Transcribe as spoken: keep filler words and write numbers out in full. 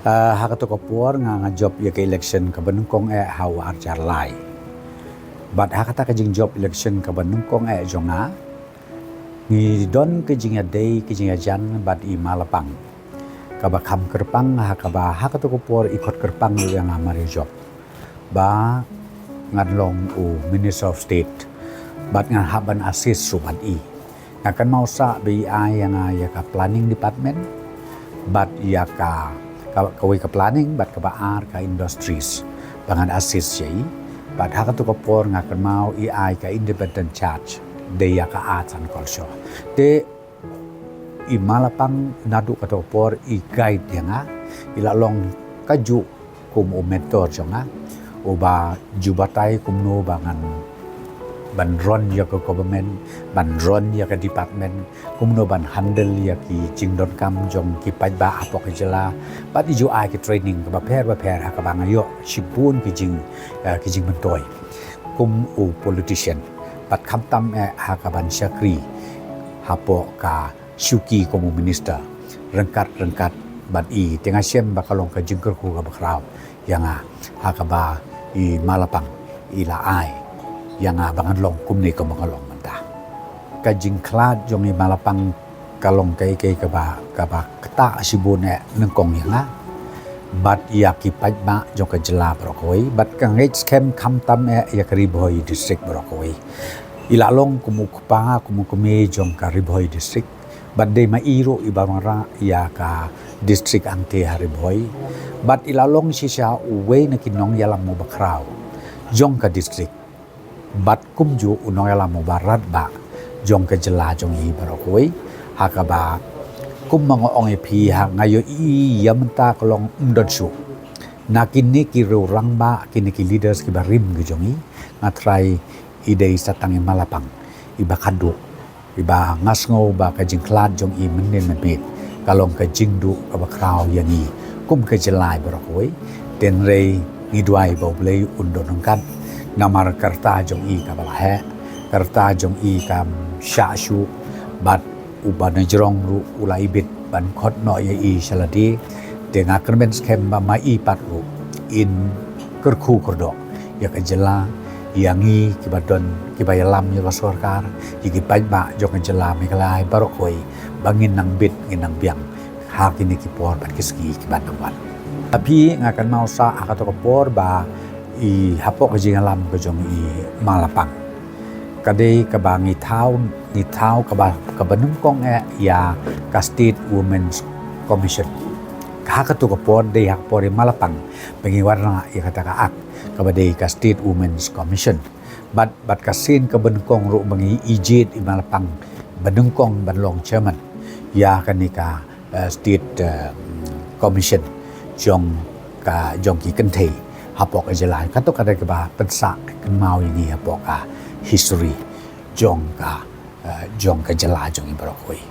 Ah, ha kato ka por nga nga jop ïa ka election kaba nyngkong eh ha u ar hajar lai. Bad ha kata ka jingjop election kaba nyngkong eh jong nga, ngi don ka jingïadei ka jingïajan bad i Malapang, kaba kham kyrpang ha kaba ha kato ka por i khot kyrpang ïa nga mar ïa jop ba ngan long u Minister of State bad ngan hap ban assist ruh bad i. Nga kynmaw sa ba i ai ïa nga ïa ka planning department bad ïa ka, ka, kawei ka planning bad kaba ar ka industries ba ngan assist ïa i. Bad ha kato ka por nga kynmaw i ai ka independent charge dei ïa ka arts and culture. Te i Malapang naduh kato ka por i guide ïa nga, i la long kajuh kum u mentor jong nga, uba ju batai kumno ba ngan ban run ïa ka government, ban run ïa ka department, kumno ban handle ïa ki jingdonkam jong ki paidbah hapoh ka jylla, bad i ju ai ki training kaba pher ba pher ha kaba nga ïoh shibun ki jing, eh, ki jingmyntoi kum u politician, bad khamtam eh ha kaban shakri hapoh ka shuki kum u minister ryngkat ryngkat bad i. Te nga shem ba ka long ka jingkyrkhu kaba khraw ïa nga ha kaba i Malapang i la ai ïa nga ba ngan long kumne kumba nga long mynta. Ka jingkhlad jong i Malapang ka long kaei kaei kaba, kaba ktah shibun eh nyngkong ïa nga bad ïa ki paidbah jong ka jylla baroh kawei, bad ka ngeit skhem khamtam eh ïa ka Ri Bhoi district baroh kawei. I la long kum u kpa kum u kmie jong ka Ri Bhoi district, bad dei ma i ruh iba wanrah ïa ka district Angthe ha Ri Bhoi. Bad i la long shisha uwei na ki nongïalam uba khraw jong ka district, bad kumjuh u nongïalam uba radbah jong ka jylla jong i baroh kawei. Ha kaba kumba nga ong ïa phi, ha nga ïohi ïa mynta ka long ym don shuh na kine ki rangbah, kine ki leaders kiba rim ki jong i. Nga tharai i dei sa tang i Malapang iba khatduh iba nga sngew ba ka jingkhlad jong i mynnin mynmiet ka long ka jingduh kaba khraw ïa ngi kum ka jylla baroh kawei. Te hynrei ngi duwai ba U Blei un don ryngkat, namar ka rta jong i kaba la heh, ka rta jong i kam shah shuh, bad u ba na jrong ruh u la ibit ban khot noh ïa i sha lade. Te nga kyrmen skhem ba ma i pat ruh in kyrkhu kyrdoh ïa ka jylla, ïa ngi kiba don, kiba ïalam ïa ka sorkar, ïa ki paidbah jong ka jylla Meghalaya baroh kawei, ba ngin nang bit, ngin nang biang ha kine ki por bad ki sngi kiban nang wan. Tapi nga kynmaw sa ha kato ka por ba i hapoh ka jingïalam ka jong i Malapang, ka dei kaba ngi thaw, ngi thaw kaba, kaba nyngkong eh ïa ka State Women's Commission. Ha kato ka por dei ha ka por i Malapang ba ngi wanrah ïa kata ka act kaba dei ka State Women's Commission. Bad, bad ka sien kaba nyngkong ruh ba ngi ijit i Malapang ba nyngkong ban long chairman ïa kane ka, eh, State, eh, Commission jong ka, jong ki kynthei hapoh ka jylla. Kato ka dei kaba pynsah kynmaw ïa ngi hapoh ka history jong ka, eh, jong ka jylla jong i baroh kawei.